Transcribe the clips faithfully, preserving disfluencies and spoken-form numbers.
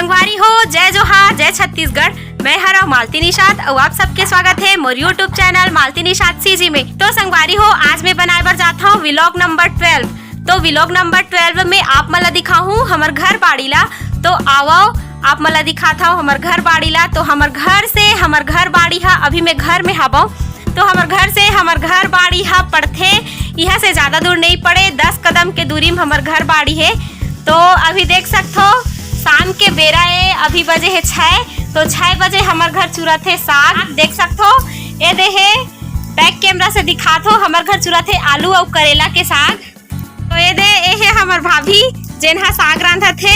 संगवारी हो, जय जोहार, जय छत्तीसगढ़। मैं हरव मालती निषाद अउ आप सबके स्वागत हे मोर YouTube channel Malti Nishad CG में। तो संगवारी हो, आज मैं बनाए बर जात हव vlog नंबर ट्वेल्व। तो vlog नंबर ट्वेल्व में आप मन ला दिखाहूँ हमर घर बाड़ी ला। तो आवव, आप मन ला दिखात हव हमर घर बाड़ी ला। तो हमर घर से, हमर घर बाड़ी हा, अभी मैं घर में हवव। तो हमर घर से हमर घर बाड़ी हा पड़थे, इहाँ से ज्यादा दूर नहीं पड़े, दस कदम के दूरी में हमर घर बाड़ी हे। तो अभी देख सकथो, शाम के बेरा ए, अभी बजे हे छः। तो छः बजे हमर घर चुरत हे साग। देख सकथो, ए दे हे, बैक कैमरा से दिखाथो, हमर घर चुरत हे आलू अउ करेला के साग। तो ए दे, ए हे हमर भाभी, जेन हा साग रांधत हे।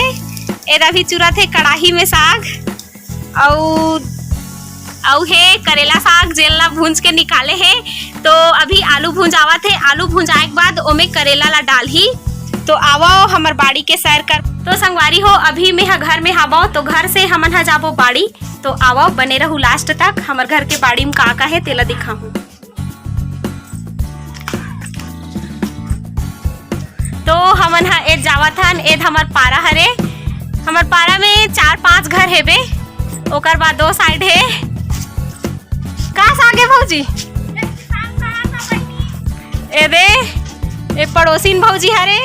ए दे अभी चुरत हे कड़ाही में साग। अउ, अउ हे करेला साग, जेन ला भूंज के निकाले हे। तो अभी आलू भुंजावत हे, आलू भुंजाए के बाद ओमे करेला ला डालही। तो आवव हमर बाड़ी के सैर कर। तो संगवारी हो, अभी मेहा घर में हावव, तो घर से हमन हा जाबो बाड़ी। तो आवव, बने रहू लास्ट तक, हमर घर के बाड़ी में का का हे तेला दिखाहूँ। तो हमन हा एद जावत हन, एद हमर पारा हरे। हमर पारा में चार पांच घर हेबे, ओकर बाद दो साइड हे। का साग हे भौजी? ए दे, ए पड़ोसिन भौजी हरे,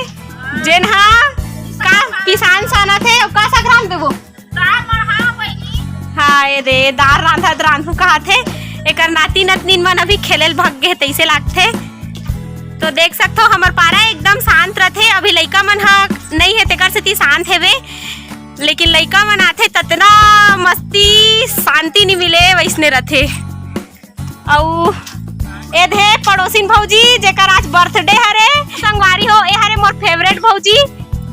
जेन हा का पिसान सानत हे, अउ का साग रांध देबो? दार मड़हा बहिनी। हाँ, ए दे, दार रांधत रांधू कहत हे। एकर नाती नतनीन मन अभी खेले ल भग गे, तइसे लागथे। तो देख सकथो, हमर पारा एकदम शांत रथे। अभी लइका मन ह नइ हे, तेकर सेती शांत हेवे, लेकिन लइका मन आथे, ततना मस्ती, शांति नि मिले, वइसने रथे। अउ ए दे पड़ोसिन भौजी, जेकर आज बर्थडे हरे। संगवारी हो, ए हरे मोर फेवरेट भौजी,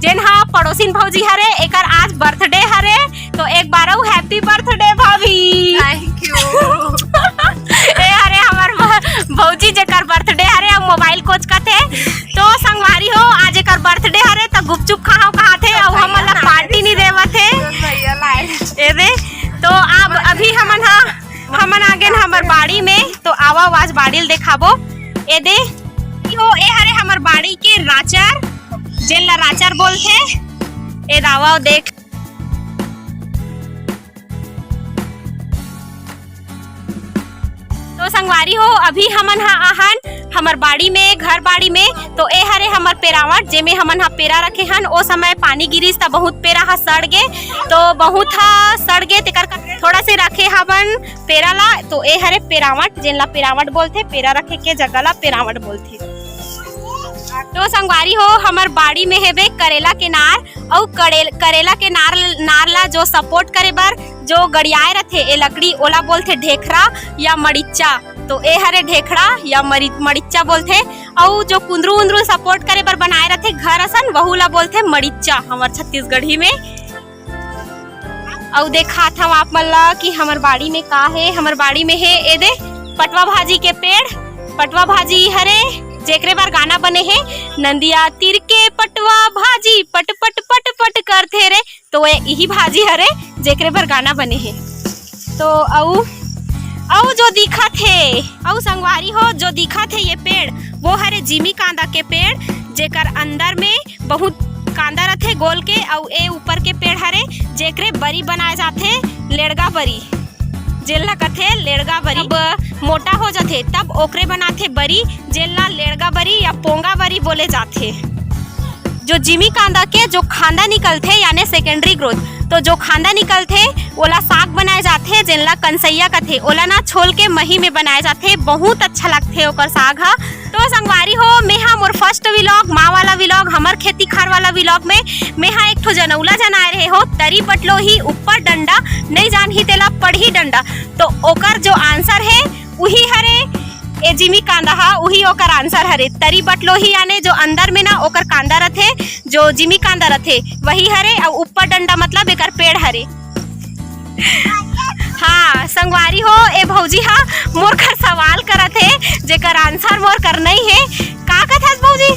जेन हा पड़ोसिन भौजी हरे, एकर आज बर्थडे हरे। तो एक बार अउ हैप्पी बर्थडे भाभी। Thank you। ए हरे हमर भ-, भौजी, जेकर बर्थडे हरे, अउ मोबाइल कोचकत हे। तो संगवारी हो, आज एकर बर्थडे हरे, त गुपचुप खाहव कहत हे, अउ हमन ला पार्टी नि देवत हे। ए दे, तो अब अभी हमन हा हमन आ गेन हमर बाड़ी में, तो आवा, आज बाड़ी ल देखाबो। ए दे, ई हो, ए हरे हमर बाड़ी के राचर, जेन ला राचर बोलथे। ए दावा देख। तो संगवारी हो, अभी हमन हा आहन हमर बाड़ी में, घर बाड़ी में। तो ए हरे हमर पेरावट, जेमे हमन हा पेरा रखे हन। ओ समय पानी गिरिस त बहुत पेरा हा सड़ गे, तो बहुत हा सड़ गे, तेकर का-, थोड़ा से रखे हवन पेरा ला। तो ए हरे पेरावट, जेन ला पेरावट बोलथे, पेरा रखे के जगह ला पेरावट बोलथे। तो संगवारी हो, हमर बाड़ी में हेबे करेला के नार, अउ करेल-, करेला के नार, नार ला जो सपोर्ट करे बर जो गड़ियाए रथे ए लकड़ी, ओला बोलथे ढेखरा या मड़िच्चा। तो ए हरे ढेखरा या मरि-, मड़िच्चा बोलथे। अउ जो कुंदरू उंदरू सपोर्ट करे बर बनाए रथे घर असन, वहू ला बोलथे मड़िच्चा हमर छत्तीसगढ़ी में। अउ देखात हव आप मन ला कि हमर बाड़ी में का हे। हमर बाड़ी में हे, ए दे, पटवा भाजी के पेड़। पटवा भाजी हरे, जेकरे बर गाना बने हे, "नंदिया तीर के पटवा भाजी पट पट पट पट करथे रे।" तो ए इही भाजी हरे, जेकरे बर गाना बने हे। तो अउ, अउ जो दिखत हे, अउ संगवारी हो, जो दिखत हे ये पेड़, वो हरे जिमी कांदा के पेड़, जेकर अंदर में बहुत कांदा रथे गोल के, अउ ए ऊपर के पेड़ हरे, जेकरे बरी बनाए जाथे, लेड़गा बरी, जेला कथे लेड़गा बरी। जब मोटा हो जाथे, तब ओकरे बनाथे बरी, जेला लेड़गा बरी या पोंगा बरी बोले जाथे। जो जिमी कांदा के जो खांदा निकलथे, यानी सेकेंडरी ग्रोथ, तो जो खांदा निकलथे, ओला साग बनाए जाथे, जेन ला कनसैया कथे। ओला ना छोल के मही में बनाए जाथे, बहुत अच्छा लगथे ओकर साग ह। तो संगवारी हो, मेहा मोर फर्स्ट व्लॉग, माँ वाला व्लॉग, हमर खेती खार वाला व्लॉग में मेहा एक ठो जनौला जनाए रहे हो, तरी बटलोही ऊपर डंडा, नहीं जानही तेला पढ़ी डंडा। तो ओकर जो आंसर है, उही हरे ए जिमी कांदा हा, उही ओकर आंसर हरे। तरी बटलोही याने जो अंदर में ना ओकर कांदा रथे, जो जिमी कांदा रथे, वही हरे, अउ ऊपर डंडा मतलब एकर पेड़ हरे। हाँ, संगवारी हो, ए भौजी हा मोर कर सवाल करत हे, जेकर आंसर मोर कर नहीं हे। का कथस भौजी?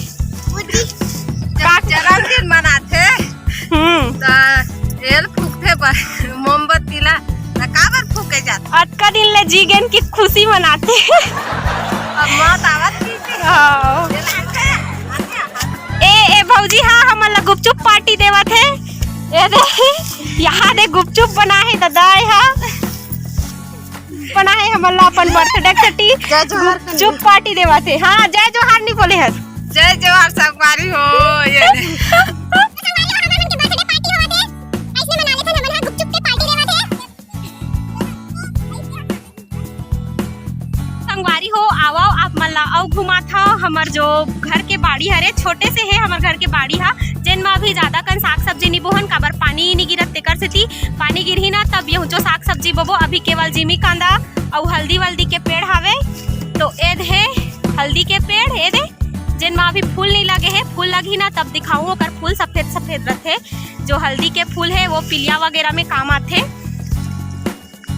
जब का? जन्मदिन मनाथे, हम्म। त तेल फूकथे ब-, मोमबत्ती ला, त काबर फूके जाथे? अतका दिन ले जी गेन की खुशी मनाथे। अब मौत आवत की थी। हाँ। ए, ए भौजी, हाँ, हमन ला गुपचुप पार्टी देवत हे। ए दे, यहाँ दे गुपचुप बनाए हे दादा, एहा बनाए हे हमन ला अपन बर्थडे के सेती। जय जोहार गुपचुप पार्टी देवत हे। हाँ, जय जोहार नहीं बोले हस। जय जोहार संगवारी हो। ये संगवारी हो, आवव आप मन ला अउ घुमाथव। हमर जो घर के बाड़ी हरे, छोटे से हे हमर घर के बाड़ी हा, जेन म अभी ज्यादा कन साग सब्जी नी बोहन, काबर पानी नी गिरत तेकर सेती। पानी गिरही ना तब यहूचो साग सब्जी बोबो। अभी केवल जिमी कांदा अउ हल्दी वल्दी के पेड़ हावे। तो ए दे हल्दी के पेड़, ए दे जेन म अभी फूल नी लगे हे, फूल लगही ना तब दिखाऊं। ओकर फूल सफेद सफेद रथे, जो हल्दी के फूल हे वो पीलिया वगैरह में काम आथे।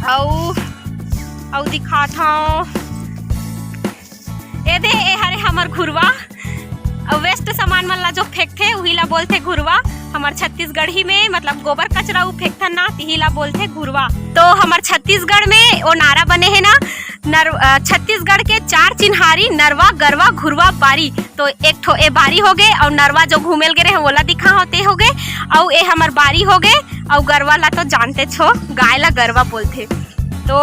अउ अउ दिखात हव, ए दे ए हरे हमर घुरवा। अउ वेस्ट सामान मन ला जो फेंकथे उही ला बोलथे घुरवा। हमर छत्तीसगढ़ी में मतलब गोबर कचरा उ फेंकथन ना, तिही ला बोलथे घुरवा। तो हमर छत्तीसगढ़ में ओ नारा बने हे ना, नर-, अ, छत्तीसगढ़ के चार चिन्हारी, नरवा, गरवा, घुरवा, बारी। तो एक ठो ए बारी होगे, अउ नरवा जो घूमेल गे रहे ओला दिखा होते होगे, अउ ए हमर बारी होगे, अउ गरवा ला तो जानतेच हो, गाय ला गरवा बोलथे। तो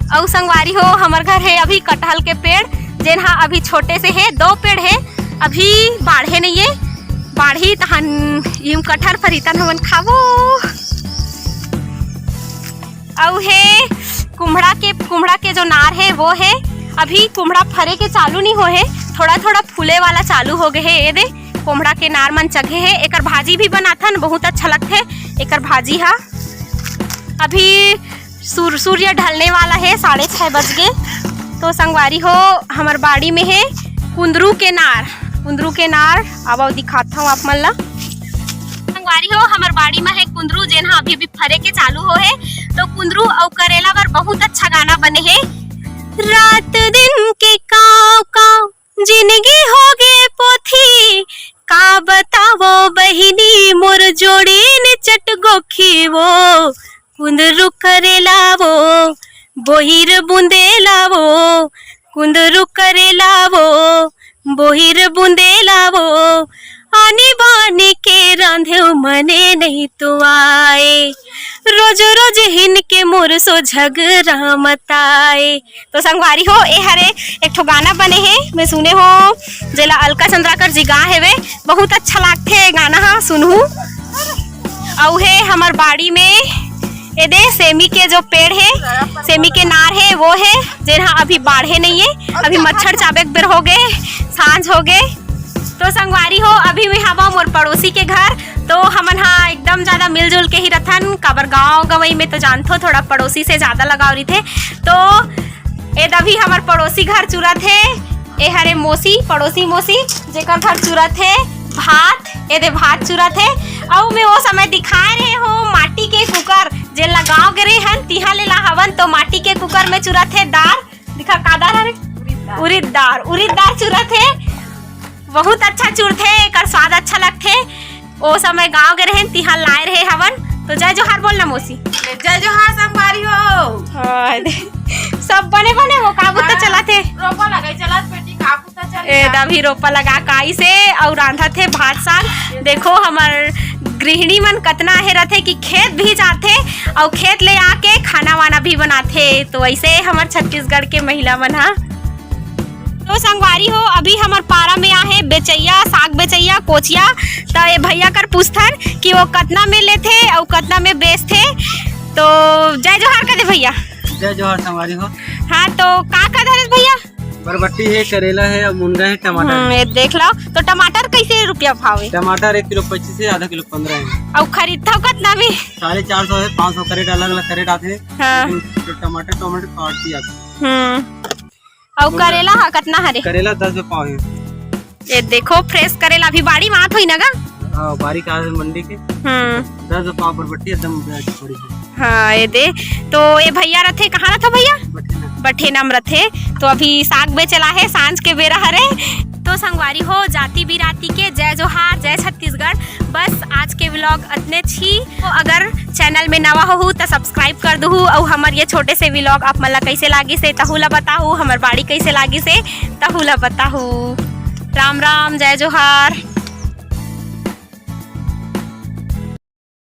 अउ संगवारी हो, हमर घर हे अभी कटहल के पेड़, जेन हा अभी छोटे से हे, दो पेड़ हे, अभी बाढ़े नइये, बाढ़ही तहन इम कटहल फरी तहन हमन खाबो। अउ हे कुम्हड़ा के, कुम्हड़ा के जो नार हे वो हे, अभी कुम्हड़ा फरे के चालू नहीं हो हे, थोड़ा थोड़ा फूले वाला चालू हो गए हे। ए दे कुम्हड़ा के नार मन चघे हे, एकर भाजी भी बनाथन, बहुत अच्छा लगथे एकर भाजी हा। अभी सूर-, सूर्य ढलने वाला हे, साढ़े छह बज गे। तो संगवारी हो, हमर बाड़ी में हे कुंदरू के नार, कुंदरू के नार, अब दिखात हूँ आप मन ला। संगवारी हो, हमर बाड़ी में हे कुंदरू, जेन हा अभी भी फरे के चालू हो हे। तो कुंदरू अउ करेला बर बहुत अच्छा गाना बने हे। रात दिन के काव काव, जिंदगी होगे पोथी, का बतावो बहिनी, मोर जोड़ी ने चट गोखी वो। कुंदरू करेला वो, बोहिर बुंदेला वो, कुंदरू करेला वो, बोहिर बुंदेला वो, आनी बानी के रांधेव मने नहीं तो आए, रोज रोज हिन के मोर सो झगरा मताए। तो संगवारी हो, ए हरे एक ठो गाना बने हे, मैं सुने हो, जेला अलका चंद्राकर जी गा हेवे, बहुत अच्छा लागथे ए गाना हा, सुनहू। अउ हे हमर बाड़ी में ए दे सेमी के जो पेड़ हे, सेमी के नार हे, वो हे, जेन हा अभी बाढ़े नइये, अभी मच्छर चाबे के बेर हो गे, सांझ हो गे। तो संगवारी हो, अभी मैं हवा मोर पड़ोसी के घर, तो हमन हा एकदम ज्यादा मिलजुल के ही रथन, काबर गांव गंवई में तो जानथो, थोड़ा पड़ोसी से ज्यादा लगाव रहिथे। तो ए दभी हमर पड़ोसी घर चुरत हे, ए हरे मोसी, पड़ोसी मोसी, जेकर घर चुरत हे भात, ए दे भात चुरत हे। अउ मैं ओ समय दिखाए रहे हो माटी के कुकर, जेन ला गांव गे रहे हन, तिहा ले ला हवन, तो माटी के कुकर में चुरत हे दार। दिखा का दार हरे? उरिद दार। उरिद दार, उरिद दार चुरत हे। बहुत अच्छा चुरथे, एकर स्वाद अच्छा लगथे। ओ समय गांव गे रहेन, तिहां लाए रहे हवन। तो जय जोहार बोल ना मौसी। जय जोहार संगवारी हो। हाँ, दे। सब बने बने वो का बुता हाँ, चलाथे? रोपा लगाई चलात बेटी, का बुता चल ए, रहा? दभी रोपा लगा काई से अउ रांधत हे भात साग। देखो हमर गृहिणी मन कतना हे रथे कि खेत भी जाथे अउ खेत ले आके खाना वाना भी बनाथे। तो ऐसे हमर छत्तीसगढ़ के महिला मन हा। तो संगवारी हो, अभी हमर पारा में आहे बेचैया, साग बेचैया, कोचिया। त ए भैया कर पूछथन कि वो कतना में लेथे अउ कतना में बेचथे। तो जय जोहार कर दे भैया। जय जोहार संगवारी हो। हाँ, तो का का धरे भैया? बरबट्टी हे, करेला हे, अउ मुनगा हे, टमाटर हम्म, हे। ये देख लो, तो टमाटर कैसे रुपया भाव हे? टमाटर एक किलो पच्चीस हे, आधा किलो पंद्रह हे। अउ खरीदथव कतना में? साढ़े चार सौ हे, पाँच सौ कैरेट, अलग-अलग कैरेट आथे। हाँ। लेकिन जो टमाटर, टमाटर क्वालिटी आथे। हम्म। अउ बोल करेला रहे। हा कतना हरे? करेला दस रुपया पाव हे। ये देखो, फ्रेश करेला अभी बाड़ी में आत होई ना गा? हाँ, बाड़ी का है मंडी के। हम्म। दस रुपया बरबट्टी एकदम बढ़िया। हाँ, ये दे। तो ये भैया रथे, कहाँ रथा भैया? बठेना। बठेना में रथे। तो अभी साग बेचला हे, सांझ के बेरा हरे। तो संगवारी हो, जाति बिराती के जय जोहार, जय छत्तीसगढ़। बस आज के vlog अतने छी। तो अगर channel में नवा होहू त subscribe कर दुहू, अउ हमर ये छोटे से vlog आप मन ला कैसे लागिस हे तहू ला बताहू, हमर बाड़ी कैसे लागिस हे तहू ला बताहू। राम राम, जय जोहार।